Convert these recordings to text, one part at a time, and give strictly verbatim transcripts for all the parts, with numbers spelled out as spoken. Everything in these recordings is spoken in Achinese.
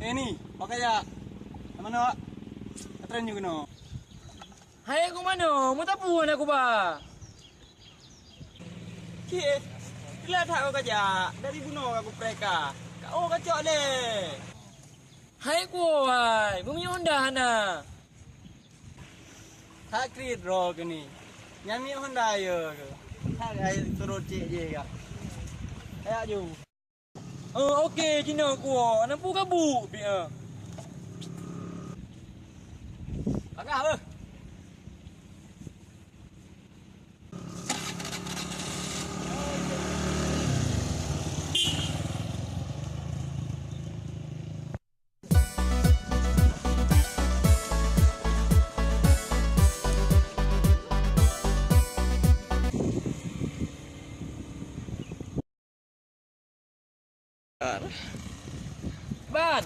Eh, ni, pakai ya. Mana awak? Tren juga no. Hai, ku mano? Mu tapu anak ku ba? Kie, gila that kau kajak. Dari bunoe aku preka. Kau kacok le. Hai ku hai, bumi Honda hana. Hak krit ro ke ni. Nyami Honda yo ke. Hak ai turut cek je ka. Ayak ju. Oh, okey, jinoe kuok. Nampu gabu pi ah. Agah beuh. Ban.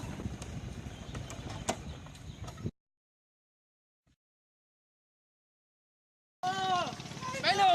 Hello.